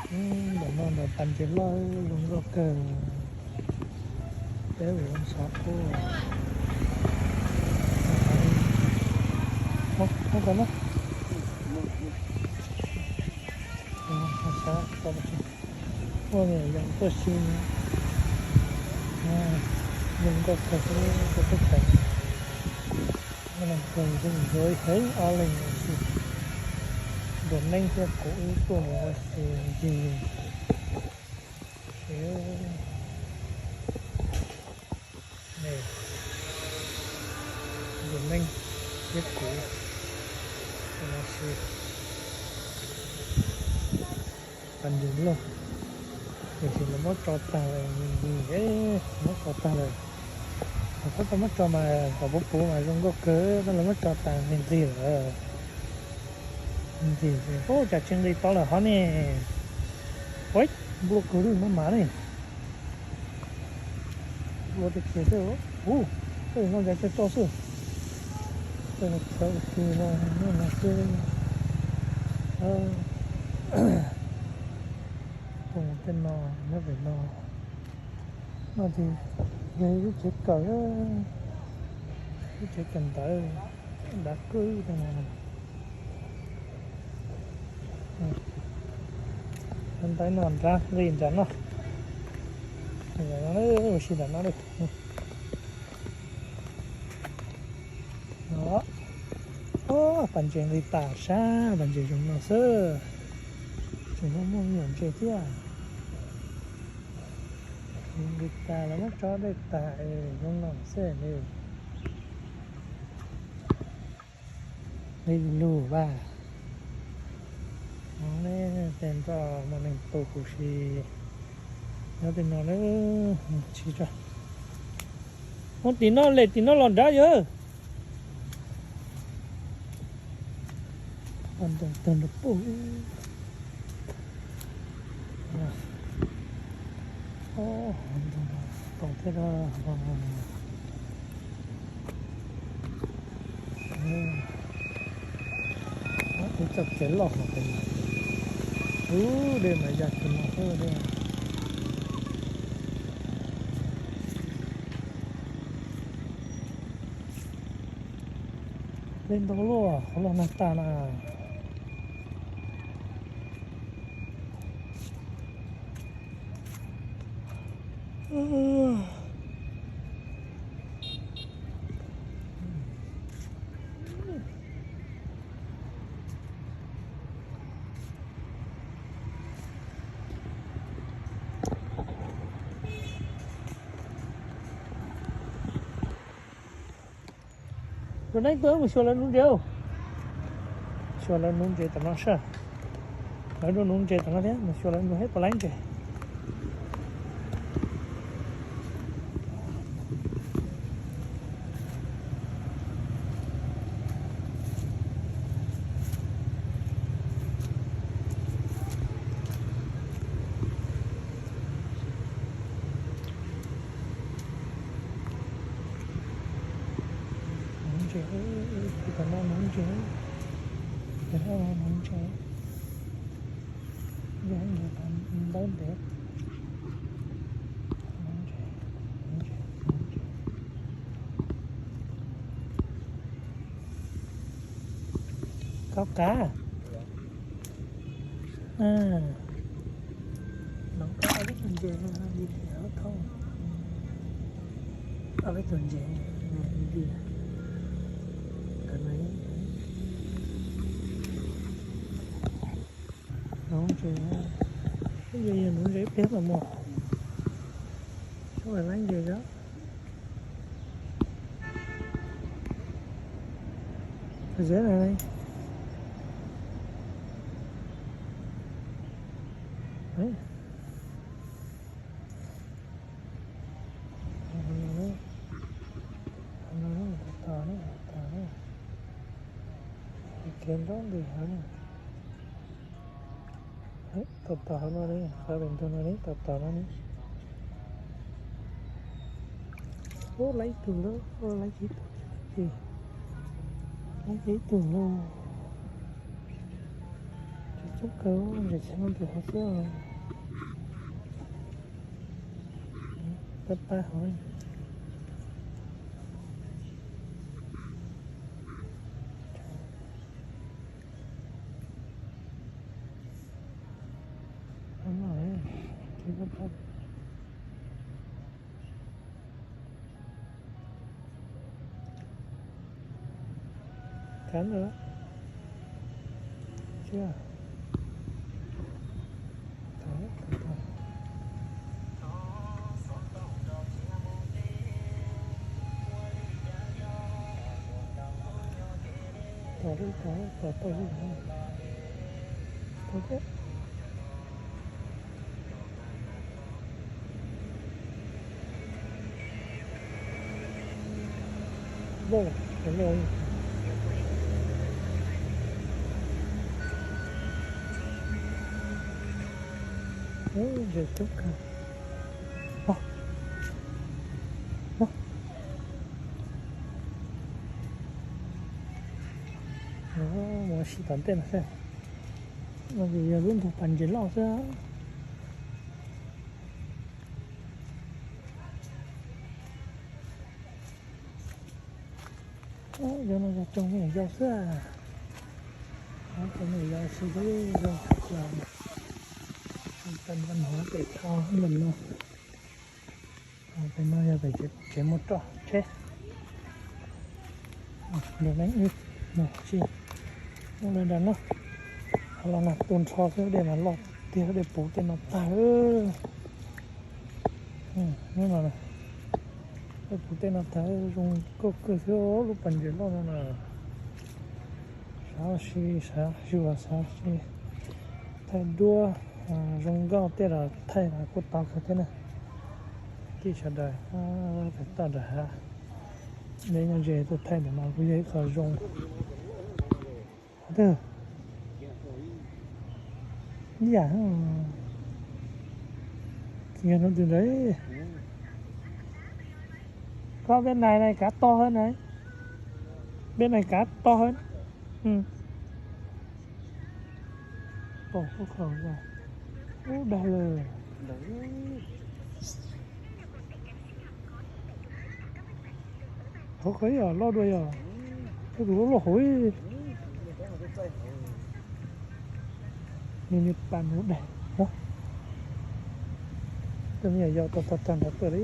Ntawm no ntawm pas ntses loj zoo nkauj kawg, peb ua xov quj. Ua niam yog tuaj si, zoo nkauj kawg, tuaj teb chaws no kawg, zoo nkauj heev, ob leeg ua si, Ntuas Neeb thiab kuv wb tuaj mus ua si ncig. Ntuas Neeb thiab kuv ua si. Pas ntses loj, tiam sis lawv muab tso tag lawm, muab tso tag lawm. Thaum peb tau muab tso mas kom puv puv mas zoo nkauj kawg, tab lawv muab tso tag ntxig ntxig lawm. Ntxig, ub, cas tsis nqis tau lawm hov ne. Ua, nplua kawg li maj mam ne. Nplua tiag tiag xwb. Ub, tej no cas tso tso xwb. Tej no txhawv ua si no, no xwb. Tuaj mus tej no, nyob pem no. No ces yog lub tsev kawm, lub tsev kawm ntawv dav kawg tej no. Ntawv no nrad nqis nram no, ua si nram no. Pas ntses nqis tas sab, pas ntses zoo no xwb. Tseem muaj muaj me nyuam ntses thiab. Nqis tas los muab tso dej tas, zoo no xwb li. Li lug vaj. Tej nroj muaj neeg tu huv si nyob tej no na. Tsis tso, mus tim no, lem tim no los nrad yawg. Ntoo tawg nrog pum. Tau thiab. Ub, txoj kev loj hov, ub, dej mas ya kiag no xwb dej. Dej ntau luaj, qhov los nag tas na. Tus neeg tuaj mus xyuas lawv nuv ntses, xyuas lawv nuv ntses tom no sab. Lawv dua nuv ntses tom no thiab, mus xyuas lawv nuv thiab puas laib ntses. Nuv ntses, tus tom no nuv ntses, tus no nuv ntses, yog ntawd ntev. Kaub kav. Noov ob peb tug ntses no li thoob, ob peb tug ntses li. Nuv ntses, yog nuv ntses ib pliag mam mus. Sawv daws laib ntses zog. Kev nrab ntws hov ne. Tos tos hauv no ne, qhov pem ntug no ne, tos tos no ne. Ub, laib ib tug lauj, laib ib tug, laib ib tug lauj. Coob kawg, ntses txhiab muaj tus hauv xwb. Pab pab hauv. Cán rồi. Chưa. Tỏ, tỏ, tỏ. Tỏ đi, tỏ, tỏ, tỏ đi. Tỏ đi. Vau, hello. Ui, ntses coob kawg. Ua, ua. Mus sim tom ntej no xwb. No ces yog lub ntug pas ntses loj xwb. Yog no yog cov me nyuam yaus xwb. Cov me nyuam yaus xwb ces zoo tshaj plaws. Peb mus pem thaj no. Pem no yog pem tsev mus roj tsheb. Nram no ib, mus tsis, mus nram no. Qhov los mas tu nrho xwb, dej mas loj tiag, dej puv tej no tag. Hnub no dej puv tej no tag, zoo nkauj kawg thiab lub pas ntses loj no na. Sav si, sav xyuas, sav si, thaij duab, zoo nkauj tej los thaij los kuj tau kawg thiab na. Tij sawv daws, pem toj nram hav, neb nyob ze tuaj thaij ntawm no kuj yog ib qho zoo. Qhov twg? Ib yam, yog no twg ntawd. Koj peb nais nais kav to hawb na. Peb nais kav to hawb. Ub dag lawm. Hauv qhov ib yam loj dua yog, tus loj loj hauv. Nws nws pas nuv daig. Tej me nyuam yaus tau tag nrho tuaj li.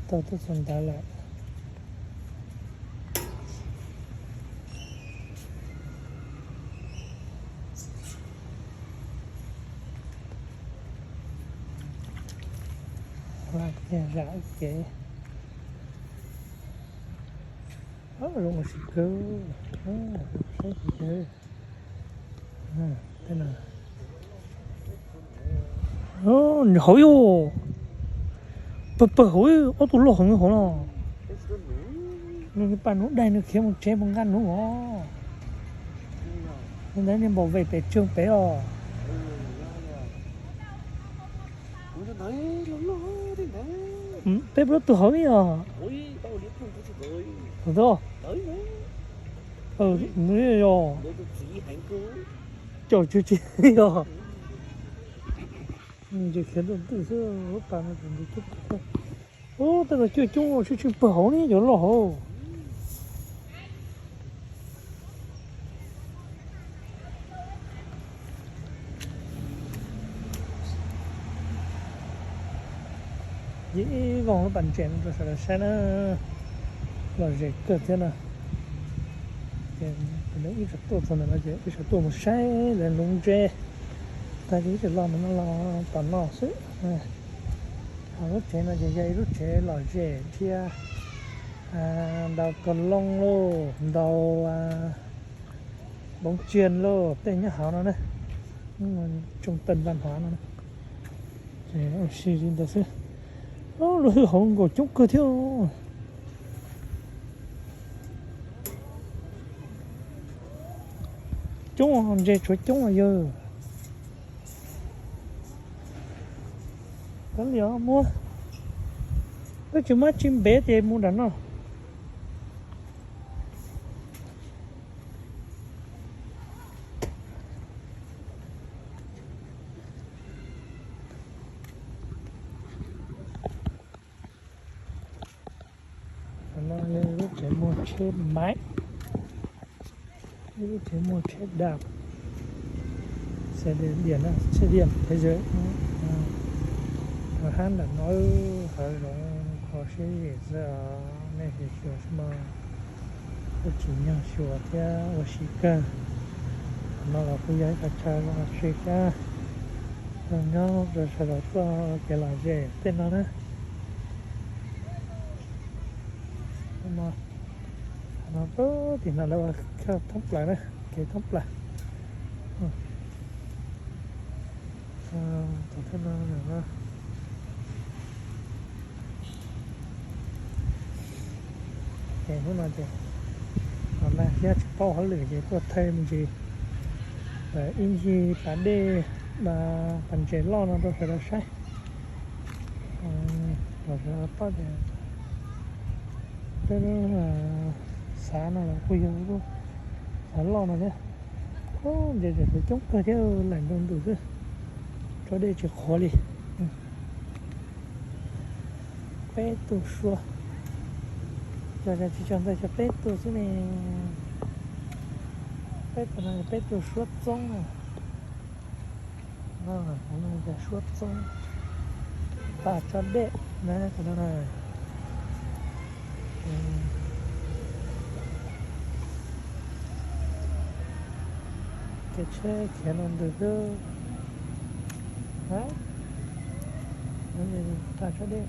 Tau tuaj txog ntawd lawm. Vaj kiag zam ib kev. Zoo ua si kawg, saib tsis kawg. Hauv yog pawg pawg hauv, ob tug loj heev hauv no. Nws pas nuv daig nws khiav mus tsev mus nqa nuv os. Ntawd niag npaum vej pem tsawg pem os. Peb plaub tug hauv ib os. Nws yog caum tsw tsis yog. Nws khiav ntuj ntuj xwb, lub pas no ces nws coob kawg. Ub, tej no coob coob, tsis tsis pawg hauv ne, cov loj hauv. Ib voog lub pas ntses no rau sawv daws saib na, lom zem kawg thiab na. Ces ib tsam tuaj txog ntawm no ces ib tsam tuaj mus saib lawv nuv ntses. Tag kis ib tsam los ntawm no los tom no xwb. Ho lub tsev no ces yog ib lub tsev lom zem thiab, ntaus kaus looj lauj, ntaus npoo tsiag lauj, tej nyob hauv no na. Tsoo teem vaj hnav no, ua si li ntawd xwb. Lub hwj hauv nkaus coob kawg thiab. Coob, ntses tshuav coob yawg. Kav liam muab, peb tsis muab tsis npev ces mus nram no. No yog lub tsev muag tsheb maiv, lub tsev muag tsheb dab, xe điện, xe điện thế giới. Hab nram no hawv zoov kho siab zim xwb os, nej xyuas xwb mas kuj tsim nyog xyuas thiab ua si kawg. Qhov no los kuj yog ib qho chaw zoo ua si thiab, zoo nyob rau sawv daws tuaj ua kev lom zem tej no na. Qhov no, tim no lawv ua thoob plaws na, kev thoob plaws. Tus thib no, ces hnub no ces los nag thiab tsis paub hauj lwm ces tuaj thawj me ntsis ib ncig pas dej, pas ntses loj no rau sawv daws saib. Los sawv daws paub tias peb lub xav no los kuj yog lub xav loj no thiab. Ntses tseem coob kawg thiab, laim nrog ntus xwb, tsob dej tsis qhuav li. Peb tug suab, cog tsis cog ntawd cog peb tug xwb ne. Peb tug no yog peb tug suab txoob na. No, no yog suab txoob, pas tsob dej na, no na. Kev tsheb khiav no ntws xwb. Pas tsob dej,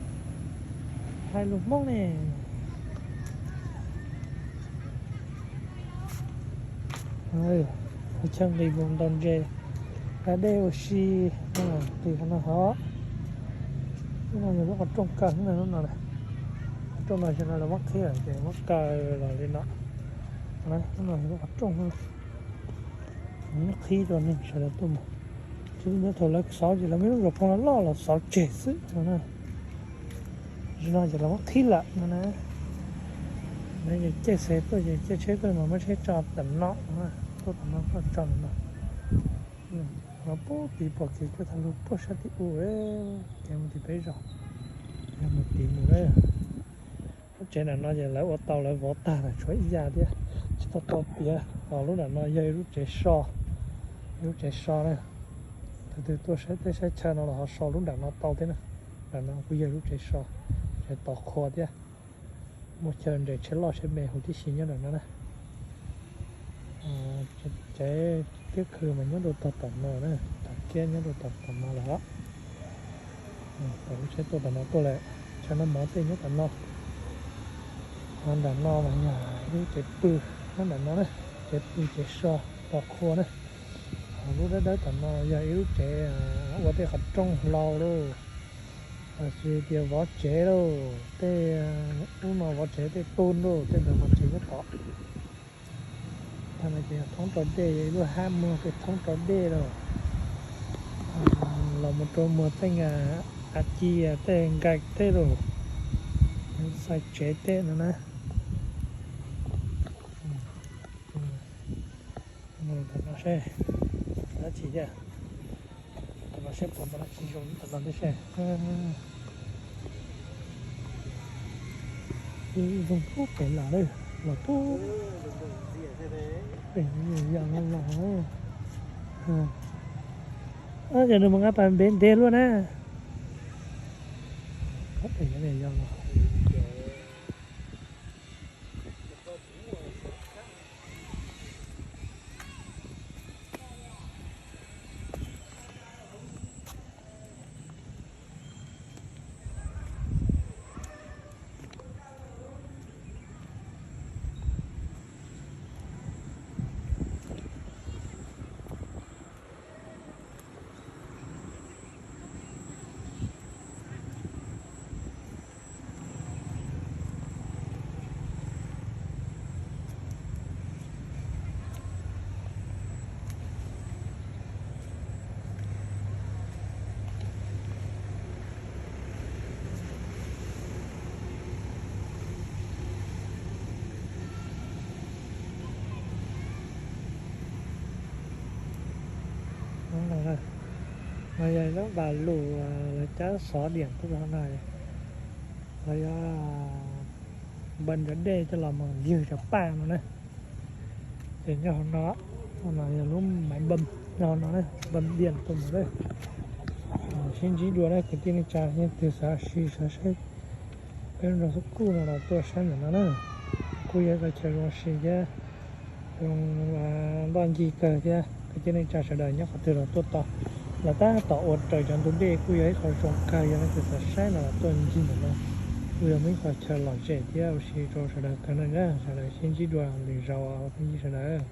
hais lus Hmoob ne. Chaw nqis mus ntaus ntses, pas dej ua si, nqis qhov no hov. Lub no yog lub qhov rooj kawg, lub no, qhov rooj no tam sim no lawv muab qhib lawm ces muab kaw los li no. Lub no yog lub qhov rooj, nws qhib rau neeg sawv daws tuaj mus. Thaum lawv xauv ces lawv muaj ib lub zos phoo loj loj los xauv tseg xwb no na. Tam sim no ces lawv muab qhib lawm no na. Lawv ces caij xe tuaj ces caij tsheb tuaj mas muab tsheb tso tom no, tuaj tom no tuaj tso tom no. Los puag tim pom kev cua thaum lug puag sab tim ub, kev mus tim peb zos, yog mus tim mus na. Lub tsev nram no ces lawv ua tau lawv vov tag lawm tshuav ib yav thiab tsis tau tau tiav. Lub nram no yog ib lub tsev so, ib lub tsev so na. Tus twg tuaj saib teb saib chaw no los ho so lub nram no tau thiab na. Nram no kuj yog lub tsev so, tsev tos qhua thiab. Muaj chaw nres tsheb loj tsheb me huv tib si nyob nram no na. Tsev kiab khw mas nyob rau tog tom no na, tom kiab nyob rau tog tom no lawm. Tom lub tsheb tuaj tom no tuaj lawm, chaw noj mov tej nyob tom no. Ho nram no mas yog ib lub tsev pw, nyob nram no na, tsev pw tsev so tos qhua na. Ho lub dawb dawb tom no yog ib lub tsev ua tej qhov rooj hlau lauj, los sis tias vov tsev lauj, tej ub no vov tsev tej tug lauj, tej ntawd vov tsev nyob tod. Tag no ces yog thoob rau dej, yog ib lub hab muag tej thoob rau dej lauj, los mus rau muag tej a ci tej nkaim tej lauj, xais tsev tej no na. Mus tom no seb dab tsi thiab, tom no seb puas muaj dab tsi zoo tom no thiab seb. Ib zoo pub pem los lawm, los pub pem yog no los. Yog nws mus nqa pas ntev ntev luaj na. Pub pem yog los. No yog lub npas lus lawv cab xov diam tuaj rau no, lawv yog Npaj ntsav dej coj los mus ywg rau paj no na. Ces nyob hauv no, no yog lub maiv npam, nyob hauv no na, npam diam tuaj mus na. Sib ntsib dua na kwv tij neej tsa, leej twg xav sim xav saib peb lub nroog Xub Kuj no los tuaj saib ntawm no na. Kuj yog ib qho chaw zoo si thiab zoo ntoj ncig kawg thiab. Kwv tij neej tsa sawv daws nyob qhov twg los tuaj tos, los tab tom ua raws cov ntug dej kuj yog ib qho zoo kawg, yog leej twg xav saib no los tuaj ncig ntawm no. Kuj yog muaj ib qho chaw lom zem thiab ua si rau sawv daws kawg no na. Sawv daws sib ntsib dua lwm zaus os kwv tij sawv daws.